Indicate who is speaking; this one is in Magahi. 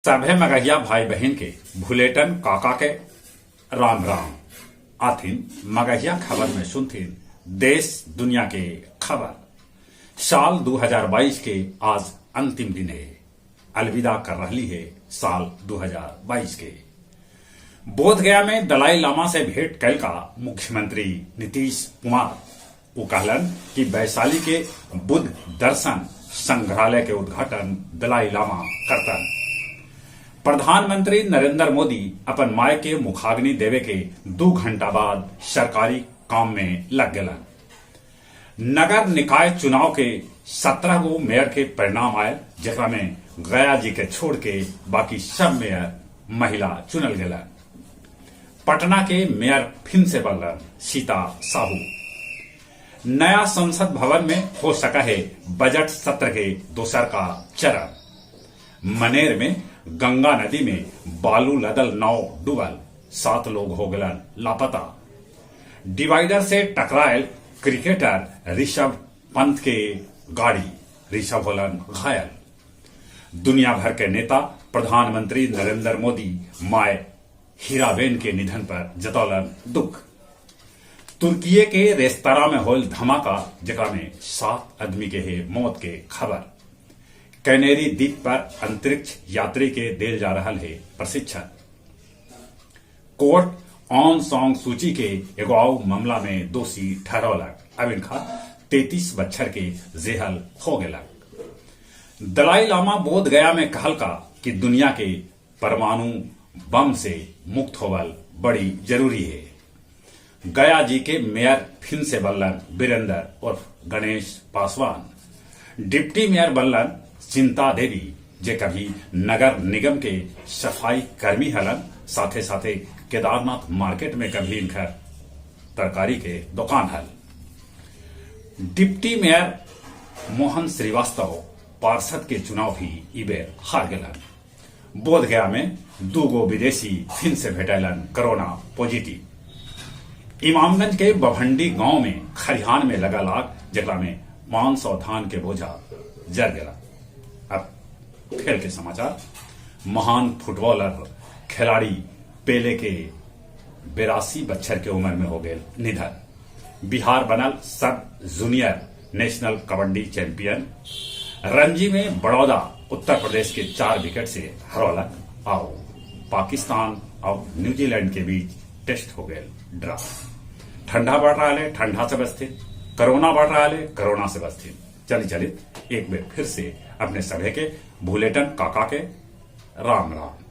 Speaker 1: सभे मगहिया भाई बहिन के भुलेटन काका के राम राम। आथिन मगहिया खबर में सुनथिन देश दुनिया के खबर। साल 2022 के आज अंतिम दिन है, अलविदा कर रही है साल 2022 के। बोधगया में दलाई लामा से भेंट कैल का मुख्यमंत्री नीतीश कुमार। वो कहलन कि वैशाली के बुद्ध दर्शन संग्रहालय के उद्घाटन दलाई लामा करतन। प्रधानमंत्री नरेंद्र मोदी अपन माय के मुखाग्नि देवे के 2 घंटा बाद सरकारी काम में लग गलन। नगर निकाय चुनाव के 17 गो मेयर के परिणाम आयल, जेकरा में गया जी के छोड़ के बाकी सब मेयर महिला चुनल गेलन। पटना के मेयर फिन से बनलन सीता साहू। नया संसद भवन में हो सका है बजट सत्र के दोसर का चरण। मनेर में गंगा नदी में बालू लदल नाव डूबल, 7 लोग हो गलन लापता। डिवाइडर से टकरायल क्रिकेटर ऋषभ पंत के गाड़ी, ऋषभ होलन घायल। दुनिया भर के नेता प्रधानमंत्री नरेंद्र मोदी my Heeraben के निधन पर जतौलन दुख। तुर्की के रेस्तरा में होल धमाका, जेकरा में 7 आदमी के है मौत के खबर। कैनेरी द्वीप पर अंतरिक्ष यात्री के देल जा रहा है प्रशिक्षण। कोर्ट ऑन सॉन्ग सूची के एगो आउ मामला में दोषी ठहरौलक। अब इनका 33 बच्छर के जेहल हो गेलक। दलाई लामा बोध गया में कहलका कि दुनिया के परमाणु बम से मुक्त होवल बड़ी जरूरी है। गया जी के मेयर फिन से बनलन वीरेंद्र उर्फ गणेश पासवान। डिप्टी मेयर बनलन चिंता देवी, जे कभी नगर निगम के सफाई कर्मी हलन, साथे साथे केदारनाथ मार्केट में कभी इनकर तरकारी के दुकान हल। डिप्टी मेयर मोहन श्रीवास्तव पार्षद के चुनाव भी इबेर हार गेलन। बोधगया में 2 गो विदेशी फिन से भेटैलन कोरोना पॉजिटिव। इमामगंज के बभंडी गांव में खरिहान में लगल आग, जेकरा में 500 धान के बोझा जर गया। अब खेल के समाचार। महान फुटबॉलर खिलाड़ी पेले के 82 बच्छर के उम्र में हो गए निधन। बिहार बनल सब junior national kabaddi champion. Ranji में बड़ौदा उत्तर प्रदेश के 4 विकेट से हरौलक। आओ पाकिस्तान और न्यूजीलैंड के बीच टेस्ट हो गए ड्रा। ठंडा बढ़ रहा है, ठंडा से बचते। कोरोना बढ़ रहा है, कोरोना से बचते। चली चलित एक बार फिर से अपने सभे के भुलेटन काका के राम राम।